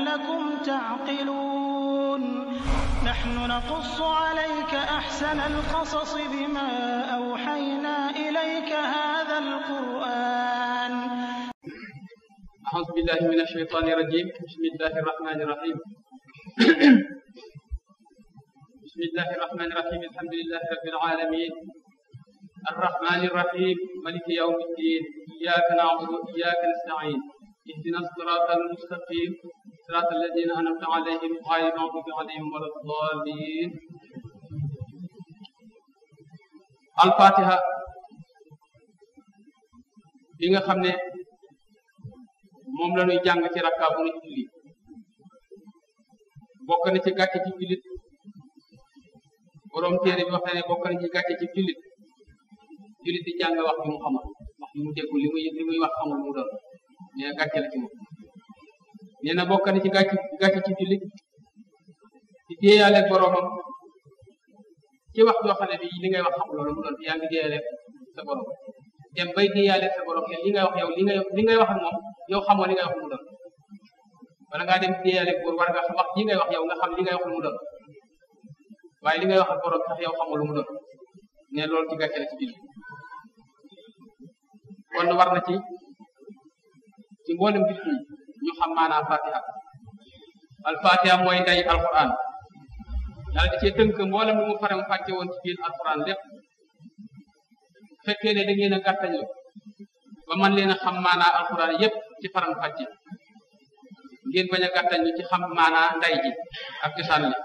لعلكم تعقلون نحن نقص عليك أحسن القصص بما أوحينا إليك هذا القرآن. أعوذ بالله من الشيطان الرجيم. بسم الله الرحمن الرحيم. بسم الله الرحمن الرحيم. الحمد لله رب العالمين الرحمن الرحيم مالك يوم الدين. إياك نعبد وإياك نستعين. اهدنا الصراط المستقيم صراط الذين أنعمت عليهم غير المغضوب عليهم ولا الضالين. الفاتحة bi nga xam ne moom la ñuy jàng ci rakka bu ñu julli bokk na ci gàcce ci jullit borom téere bi wax na ne bokk na ci gàcce ci jullit di jàng wax bi mu xamul wax bi mu déggul li muy wax xamul mu doon nee na gàcce la ci moom. nee na bokk na ci gàcce ci jullit di déeyaale boromam ci wax joo xam ne bi li ngay wax xamul loolu mu doon yaa ngi déeyaale sa borom dem bay déeyaale sa borom li ngay wax yow li ngay wax ak moom yow xamoo li ngay wax mu doon wala ngaa dem déeyaale pour war nga wax li ngay wax yow nga xam li ngay wax mu doon waaye li ngay wax ak borom sax yow xamul lu mu doon ne loolu ci gàcce la ci jullit kon war na ci mboolem jullit ñi ñu xam maanaam fatiha. al fatiha mooy nday alquran yàlla da cee tënk mboolem lu mu faram fàcce woon ci biir alquran lépp fekkee ne da ngeen a gàttañlu ba man leen a xam maanaa alquran yépp ci faram fàcce ngeen bañ a gàttañlu ci xam maanaa nday ji ak cosaan li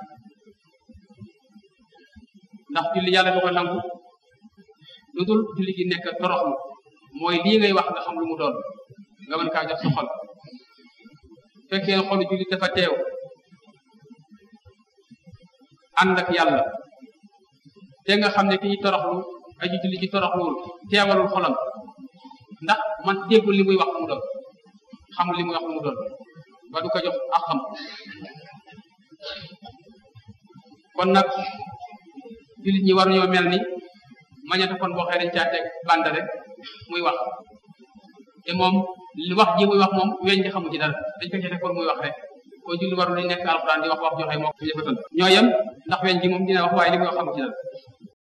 ndax julli yàlla du ko nangu lu dul julli gi nekk toroxlu mooy lii ngay wax nga xam lu mu doon nga mën kaa jox sa xol fekkee ne xolu julli dafa teew ànd ak yàlla te nga xam ne kii toroxlu aji julli ci toroxluwul teewalul xolam ndax man déggul li muy wax mu doon xamul li muy wax mu doon ba du ko jox ak xam kon nag jullit ñi waruñoo mel ni mañata kon boo xëy dañ caa teg bànd rek muy wax te moom li wax ji muy wax moom weñ di xamu ci dara dañ ko cee teg kon muy wax rek ko julli waru lañ nekk alxuraan di wax joxe moo ko jëfatan ñoo yem ndax weñ ji moom dina wax waaye li muy wax xamu ci dara